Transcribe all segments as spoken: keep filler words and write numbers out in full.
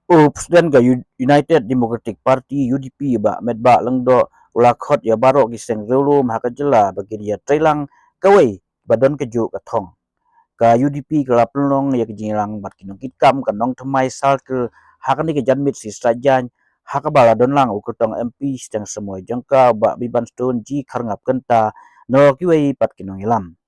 U President ka U- United Democratic Party, U D P, Bah Metbah Lyngdoh, u la khot ïa baroh ki seng riewlum ha ka jylla ba kin ïatreilang kawei ba don kajuh ka thong. Ka U D P ka la pynlong ïa ka jingïalang bad ki nongkitkam ka Nongthymmai Circle ha kane ka janmiet Shisha Jaiñ, ha kaba la don lang u kyrtong M P shiteng samoi jong ka, Bah Bibanstone G Kharngap Kynta, na kiwei pat ki nongïalam.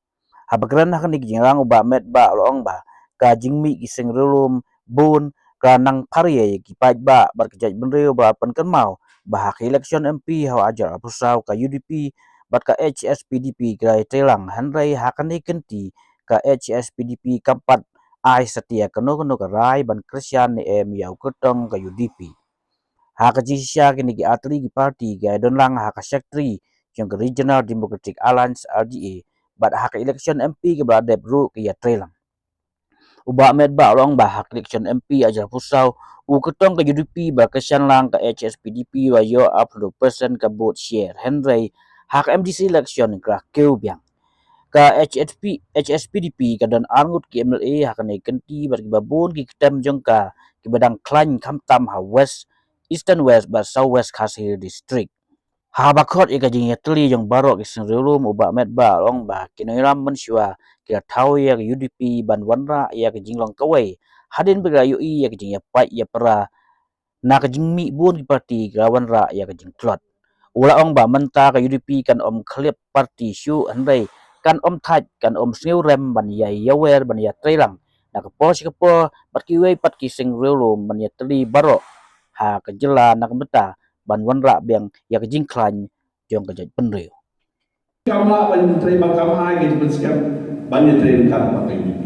Haba kren ha kane ka jingïalang, u Bah Metbah u la ong ba ka jingmih ki seng riewlum bun ka nang pharei ïa ki paidbah bad ka jaitbynriew, ba pynkynmaw ba ha ka election M P ha u hajar arphew saw, ka U D P bad ka H S P D P ki la ïatreilang, hynrei ha kane ka kynti ka H S P D P kam pat ai satia kano kano ka rai ban kyrshan ne em ïa u kyrtong ka U D P. Ha ka jingshisha, kine ki artylli ki party ki ïadon lang ha ka secretary jong ka Regional Democratic Alliance, R D A, bad ha ka election M P kaba la dep ruh ki ïatreilang. U Bah Metbah u la ong ba ha ka election M P hajar arphew saw, u kyrtong ka U D P ba kyrshan lang ka H S P D P u la ïoh arphew percent ka vote share, hynrei ha ka M D C election ka la kiew biang. Ka H S P, H S P D P ka don arngut ki M L A ha kane ka kynti bad kiba bun ki ktem jong ka kiba dang khlaiñ, khamtam ha West, Eastern West bad South West Khasi Hills District. Haba khot ïa ka jingïatylli jong baroh ki seng riewlum, u Bah Metbah u la ong ba ki nongïalam mynshuwa ki la thaw ïa ka U D P ban wanrah ïa ka jinglong kawei, hadien ba ki la ïohi ïa ka jingïapait ïapra na ka jingmih bun ki party, ki la wanrah ïa ka jingtlot. U la ong ba mynta ka U D P kan ym khyllap party shuh, hynrei kan ym thait, kan ym sngewrem ban ïa ïawer, ban ïatreilang na ka por sha ka por bad kiwei pat ki seng riewlum ban ïatylli baroh ha ka jylla, na ka bynta ban wanrah biang ïa ka jingkhlaiñ jong ka jaitbynriew. Kam lah ban trei, ba kam ai ka jingpynskhem ban ïatrei ryngkat bad ka U D P.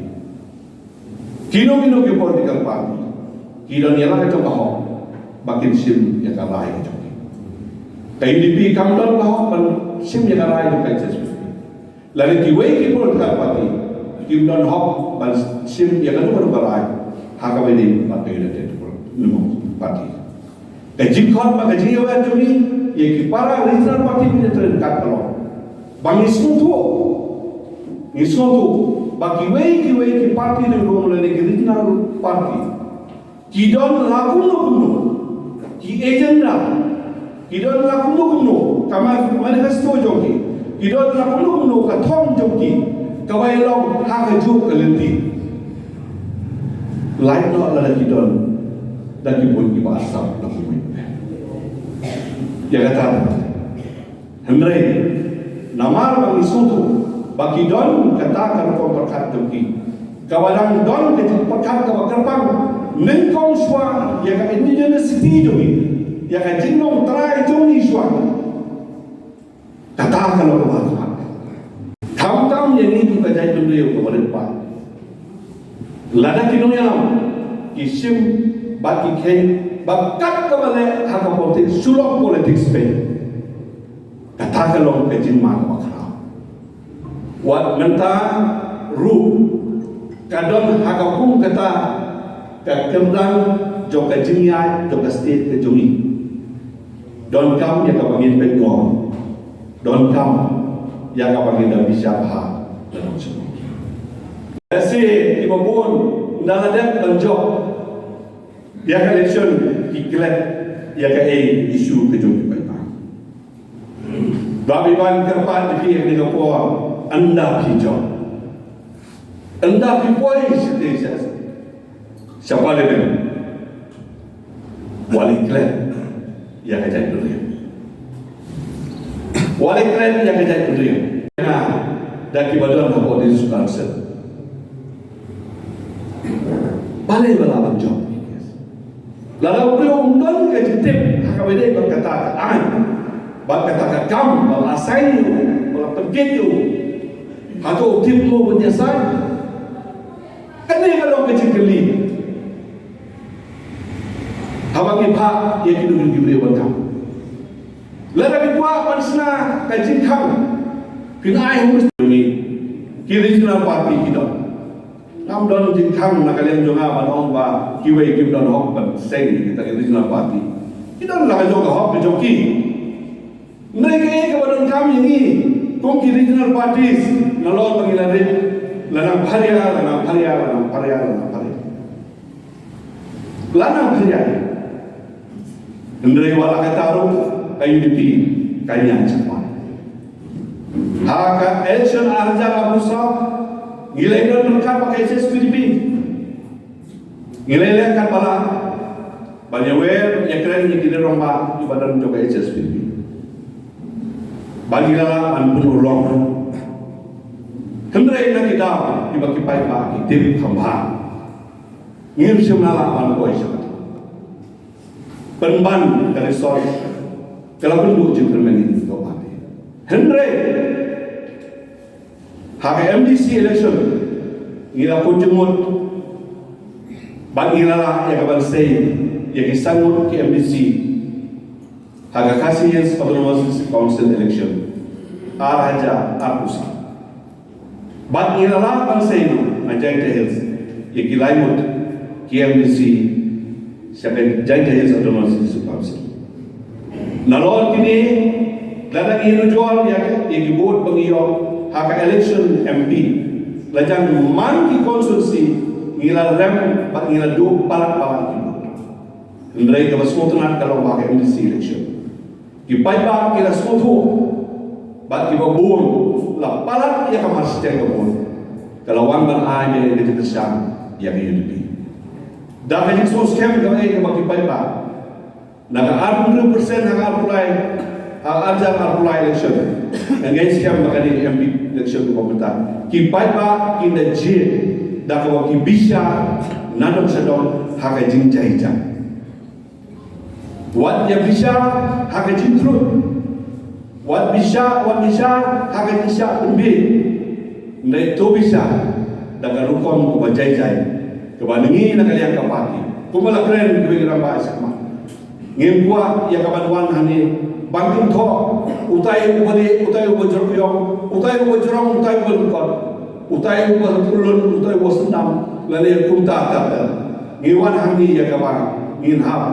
Kino kino ki political party ki don ïa la ka jong ka hok ba kin shim ïa ka rai ka jong ki. Ka U D P kam don ka hok ban shim ïa ka rai jong ka H S P D P. Lane kiwei ki political party kim don hok ban shim ïa kano kano ka rai ha kaba ïadei bad ka United Democratic Party. Ka jingkhot bad ka jingïawer jong ngi ïa ki para regional party, ngi trei ryngkat ka long ba ngi sngewthuh, ngi sngewthuh ba kiwei kiwei ki party ri-rum lane ki regional party ki don la kumno kumno ki agenda, ki don la kumno kumno ka ma-, manifesto jong ki, ki don la kumno kumno ka thong jong ki, kaba ïalong ha kajuh ka lynti. Lait noh lada ki don da ki buit kiba sap na kumne. Ïa kata, hynrei namar ba ngi sngewthuh ba ki don kata ka rukom pyrkhat jong ki, kaba dang don ka jingpyrkhat kaba kyrpang nyngkong shuwa ïa ka indigeneity jong ngi, ïa ka jinglong trai jong ngi shuwa. Kata ka long kaba sngewthuh. Khamtam ïa ngi kum ka jaitbynriew kaba rit paid. Lada ki nongïalam ki shim bad ki kheiñ ba kat kaba leh ha ka politics, shu long politics peit. Kata ka long ka jingma kaba khraw. Wat mynta ruh ka don ha ka kum kata ka kyrdan jong ka jingïaid jong ka state ka jong ngi. Donkam ïa kaba ngin pynïoh, donkam ïa kaba ngin da bishar ha la dong shnong. Lehse kiba bun ynda la dep ban jop ïa ka election ki klet ïa kaei issue ka jong ki paidbah. Ba phi ban kyrpad ïa phi ha kane ka por, ynda phi jop, ynda phi poi sha, sha, sha parliament, wat leh klet ïa ka jaitbynriew. Wat leh klet ïa ka jaitbynriew. Nga da kiba don hapoh District Council. Balei ba la ban jop? Lada u briew um don ka jingtip ha kaba ïadei bad kata ka aiñ, bad kata ka kam ba la assign ïa u, ba la pynkit ïa u, hato u tip mo ban ïa assign? Kane ka long ka jingkylli haba ngi phah ïa kino kino ki briew ban kam. Lada ki kwah ban shna ka jingkhang, phin ai ha u minister. Ki regional party ki don. Ngam don jingkhang na ka liang jong nga ban ong ba kiwei kim don hok ban seng kita ki regional party. Ki don la ka jong ka hok ka jong ki. Hynrei kaei kaba donkam ïa ngi, Kum ki regional parties, nalor ba ngi la rit, la nang pharia, la nang pharia, la nang pharia, la nang pharia. La nang pharia. Hynrei wat la katta ruh ka U D P ka ïaid shakhmat. Ha ka election ar hajar arphew saw, ngi la ïadon ryngkat bad ka H S P D P. Ngi la ïaleh katba lah ban ïawer ïakren ïa ki rangbah kiba don jong ka H S P D P. Ba ngi la lah ban pynurlong. Hynrei na ki daw kiba ki paidbah ki tip kham bha, ngim shym la lah ban poi sha kata. Pynban ka result ka la pynduh jingkyrmen ïa ka party. Hynrei ha ka M D C election ngi la kut jingmut bad ngi la lah ïa ka ban sei ïa ki san ngut ki M D C ha ka Khasi Hills Autonomous District Council election ar hajar arphew saw. Bad ngi la lah ban sei ruh na Jaintia Hills ïa ki lai ngut ki M D C sha ka Jaintia Hills Autonomous District Council. Nalor kine, lada ngi ïanujor ïa ki, ïa ki vote ba ngi ïoh ha ka election M P, la jan man ki constituency ngi la rem bad ngi la duh palat palat ki vote. Hynrei kaba sngewtynnat ka long ba ha ka M D C election ki paidbah ki la sngewthuh bad kiba bun la palat ïa ka marshiteng ka vote, ka la wan ban ai ïa ka jingkyrshan ïa ka U D P. Da ka jingsngewskhem kaba ïa kaba ki paidbah na ka arphew hynriew percent ha ka arphew lai, ha ka ar hajar arphew lai election. Nga ngeit skhem ba kane ka M P election kaba mynta ki paidbah kin da jied da kaba ki bishar na dong sha dong ha ka jingjai jai. Wat ïa bishar ha ka jingthlut. Wat bishar, wat bishar ha ka jingshah pynbiej. Hynrei to bishar da ka rukom kaba jai jai kaba ngi na ka liang ka party, kumba la kren kiwei ki rangbah shakhmat. Ngim kwah ïa ka ban wan hangne ban kynthoh utai uba lieh, utai uba jrong, utai uba jrong, utai uba lyngkot, utai uba pynlun, utai uba sdang, lane kumta kumta. Ngi wan hangne ïa kaba ngin hap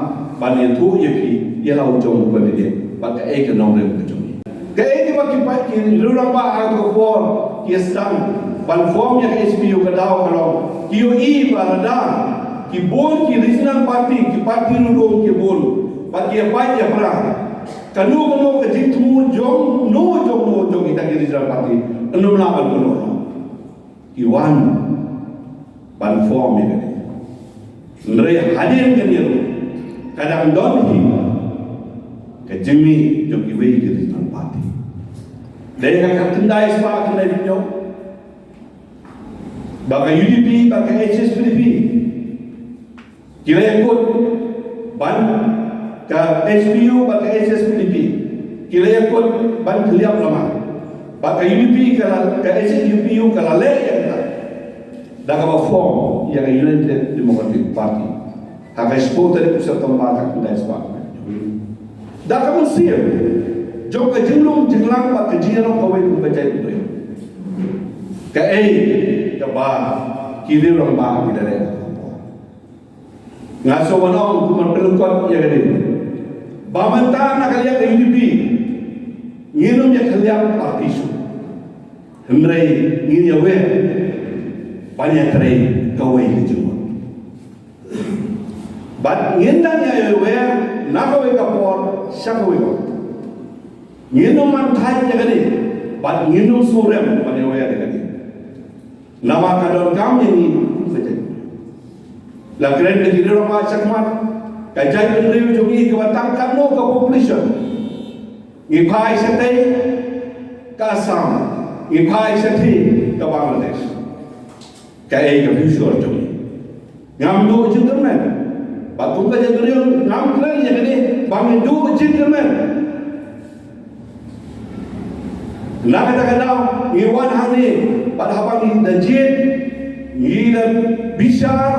ban ïathuh ïa phi ïa la u jong u candidate bad kaei ka nongrim ka jong ngi. Kaei kaba ki paid, ki riew rangbah ha ka por ki sdang ban form ïa ka H P U, ka daw ka long ki ïohi ba lada ki bun ki regional party, ki party rudum ki bun, bad ki ïa paid ïa pra, kano kano ka jingthmu jong no jong no jong kita ki regional party, ym lah ban pynlong. Ki wan ban form ïa kane. Hynrei hadien kane ruh ka dang don hi ka jingmih jong kiwei ki regional party. Dei ka khyndai spah khyndai phew hynñiew ba ka U D P bad ka H S P D P ki la ïakut ban, ka H P U bad ka H S P D P ki la ïakut ban khlieh lama. Bad ka U D P ka la, ka H S P U ka la leh ïa kata da kaba form ïa ka United Democratic Party ha ka shiphew tarik u September ka khyndai spah. Da ka mynsiem jong ka jinglong jinglang bad ka jingïarap kawei ka jait bynriew, kaei kaba ki riew rangbah ki da leh. Nga sngewbha ban ong kum ban pynlyngkot ïa kane, ba mynta na ka liang ka U D P ngin ym ïa khlieh party shuh. Hynrei ngin ïa wer ban ïa trei kawei ka jingmut. Bad ngin dang ïa wer na kawei ka por sha kawei ka por. Ngin ym man thait ïa kane bad ngin ym surem ban ïa wer ïa kane. Namar ka donkam ïa ngi kum ka jait. La kren da ki riew rangbah shakhmat, ka jait bynriew jong ngi kaba tang katno ka population, ngi phai shatei ka Assam, ngi phai shatei ka Bangladesh. Kaei ka future jong ngi? Ngam duh jingkyrmen. Bad kum ka jait bynriew ngam kren ïa kane ba ngin duh jingkyrmen. Na kata ka daw ngi wan hangne bad haba ngi da jied, ngi da bishar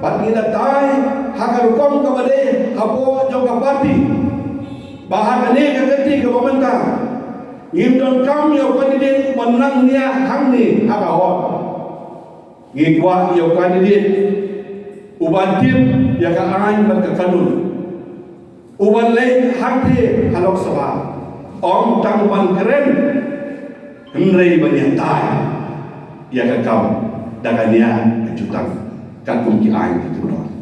bad ngi da tai ha ka rukom kaba dei hapoh jong ka party, ba ha kane ka kynti kaba mynta ngim donkam ïa u candidate uba nang nia hangne ha ka hall. Ngi kwah ïa u candidate uba tip ïa ka aiñ bad ka kanun, uba leit hangtei ha Lok Sabha, ym tang ban kren Hynrei ban ïatai ïa ka kam da ka nia ka jutang, katkum ki aiñ ki kyndon.